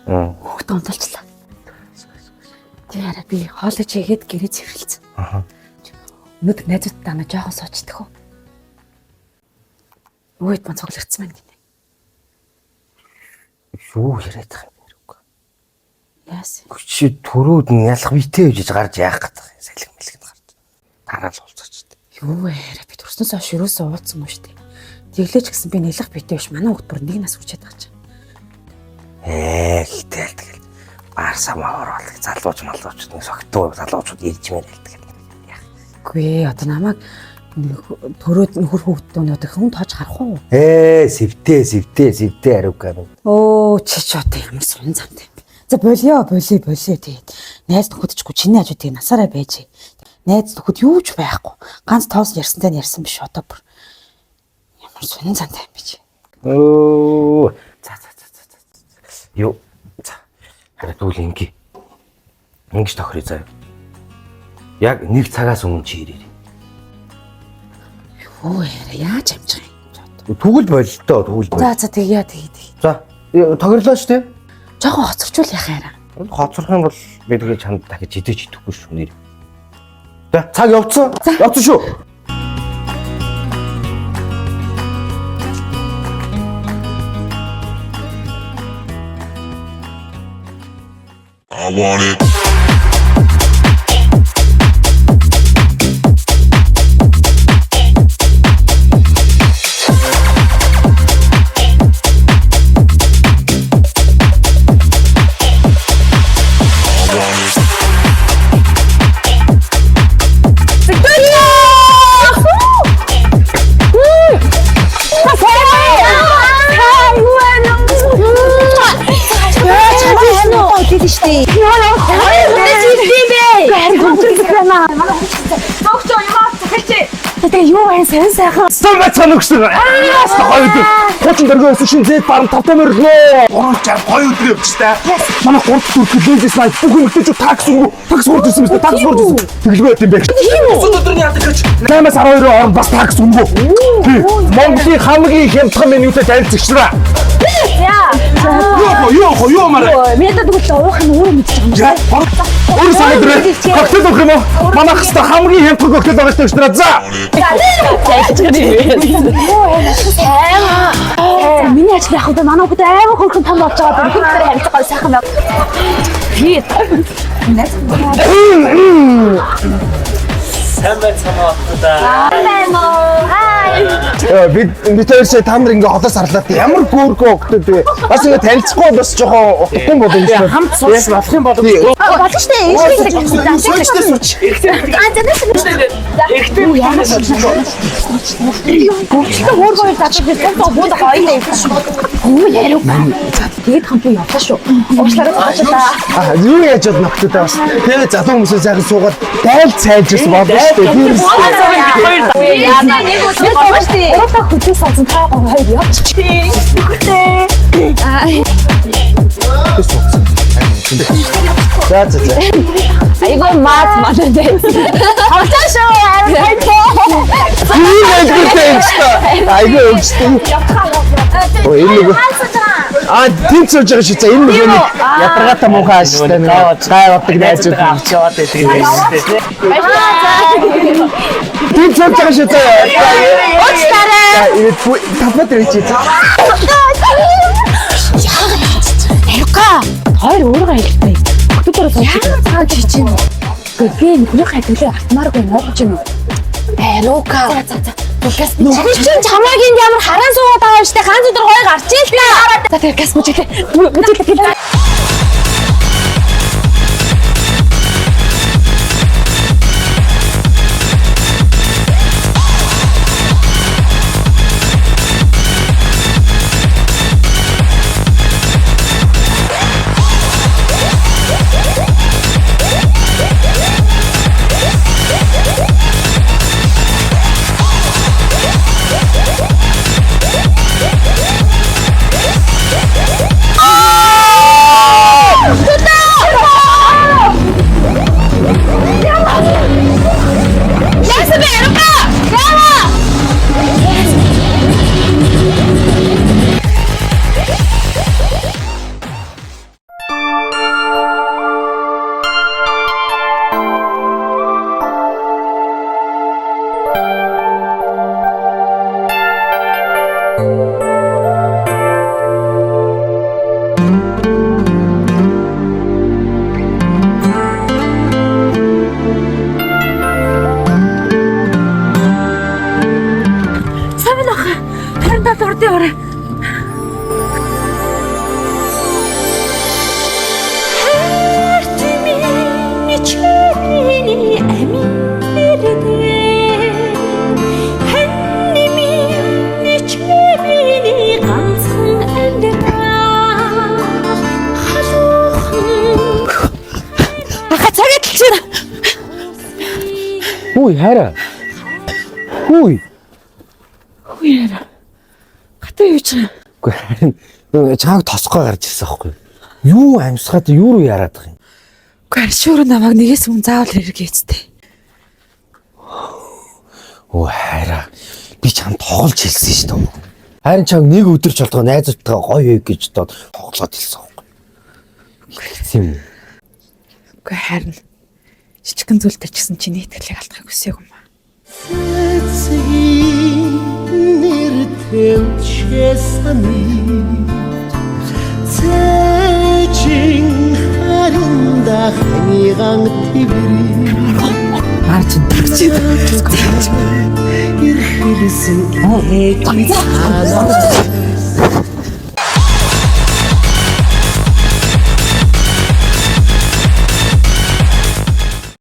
Хүүхдээ унтуулчлаа. Тэг арай би хоолой чигээд гэрээ цэвэрлсэн. Аха. Өнөөдөр найзуудтай ана жоохон суучдах уу? Нөгөөд мань цуглагдсан байна гинэ. Юу яриад байгаа юм бэ? Яасан? Чи төрөөд нь ялах битэй гэж гарч яах гэдэг юм. Салхи мэлгэнд гарч. Дараа л уулзаач. Юу вэ? Арай би төрснөөс хойш юусоо уулзсан юм шүү дээ. Тэглээч гэсэн би нэлэх битэй биш. Манай хүүхд бүр нэг нас хүрчээд байгаа чинь. Гэтэл тэгэл барсаа мавар бол залууч малуучууд нэг согтуу залуучууд ирж мээр л тэгэл. Яах. Үгүй ээ, одоо намайг төрөөд нөхөр хүүхдтэй өнөөдөр хүн тоож харах уу? Сэвтээ сэвтээ сэвтээ ариука минь. Өө чи ч одоо ямар сун замтай юм бэ? За болио болио болио тэгээд найз нөхөдчгүй чиний хажуу тэгээ насаараа байж. Найз нөхөд юу ч байхгүй. Ганц тоос ярьсантай нь ярьсан биш одоо бүр ямар сун замтай юм бэ чи. Өө за за за за за. Юу за. Харин тэгвэл ингэ. Ингэж тохирё заяа. Яг нэг цагаас өмнө чи ирээрэй. Юу яриа яаж амжих юм чи одоо. Тэгвэл бололтоо тэгвэл бол. За за тэгье тэгье тэгье. За тохирлоо шүү дээ. Жохон хоцорчвол яхаа яриа. Хоцрох юм бол би тэгээ чамд дахиж идэж идэхгүй шүү нэр. За цаг явцсан. Явцсан шүү. I want it. Чамайг харин удаа үлдээд штэ. Тэгээ юу вэ? Сайн сайхан. Сан байцгаана өгсөн. Аа гоё өдөр. Хуучин дөргөө өсөн шин зэт баран тавтай мөрлөө. 360 гоё өдөр явчихтай. Манай 3 дахь дөрөв лезис найт бүх эмэгтэйчүүд такс өнгө. Такс хурж ирсэн биз дээ. Такс хурж ирсэн. Тэгэлгүй байт юм бэ. Өсөд өдөр нь яадаг гэж. 8-аас 12 орон бас такс өнгө. Тий. Монголын хамгийн хямдхан менютэй танилцагчлаа. Юу юу юу мара. Миний даа тэгвэл уух юм өөрөө мэдчих юм. За. Өөрөө санаад ирээ. Коктейл өгөх юм уу? Манай хэвээр хамгийн хямдхан коктейл байгаа шүү дээ. За. Миний ажил яах вэ? Манай хүүхэд амар хөрхөн том болж байгаа. Хүн дээр харилцаа гоё сайхан байх. Сайн байцгаана уу та. Бид бид хоёр сая та нар ингээ холоос харлаа. Ямар гөөргөө өгдөд вэ? Бас ингээ танилцахгүй бас жоохон утгагүй болов юм шиг. Хамт сууж болох юм болов. Болно шүү дээ. Сууч дээр сууч. Эрэгтэй Гүрчлээ өөр хоёр зааж би цогцоо бууд гоё юм. Хөө яриу. Тэгээд хамт би явлаа шүү. Уучлаарай цаашлаа. Аа, юу яаж бол нөхдөдөө бас. Тэгээ залуу хүмүүсээ сайхан суугаад дайл цайлжсэн болно шүү дээ. Тийм үү? Яа, нэг удаа гоё шүү дээ. Уралдаа хөдөө сонсон та хоёр явчих. За за за. Айгуу мат манай дээ. Тоглоо шүү. Арай Тийм байлгүй юм шүү. Айгүй өвчтэй. Өө энэ нэг Аа тийм сууж байгаа шүү. За энэ нэг ядаргаатай муухай ааштай нэг гай боддог найзууд. Авч яваад байдаг юм байна шүү дээ. Тийм сууж байгаа шүү. За. Уучлаарай. Энэ талбай дээр чи. Ариука. Хоёр өөрийгөө хэлдэг. Хөтөдөрөө сууж. Яагаад цаа чи чинь? Гэхдээ би нөхрийнхээ төлөө автмааргүй нуугч юм уу? Ариука. За за за. Нөхөр чинь чамайг энд ямар харан суугаад байгаа юм штэ. Ганц өдөр гоё гарч ил та. За тэр газ бүжиглээ. Бүжиглээ. Сайн байна уу? Харин та дурдын орой. Аха цаг адилж байна. Хүй хайраа. Хүй. Хүү яра. Хатаа юу ч юм. Үгүй харин чааг тосгой гарч ирсэн аахгүй юу? Юу амьсгаад юу руу яриад байгаа юм? Үгүй харин шүүрэн намайг нэгээс өмнө заавал хэрэг хийцтэй. Өө хайраа. Би чам тоглож хэлсэн шүү дээ. Харин чам нэг өдөр ч болтгоо найзуудтайгаа гоё хий гэж дод тоглоод хэлсэн аахгүй юу? Хэлсэн юм. Үгүй харин жижигхэн зүйлтэй ч гэсэн чиний итгэлийг алдахыг хүсээгүй юм аа.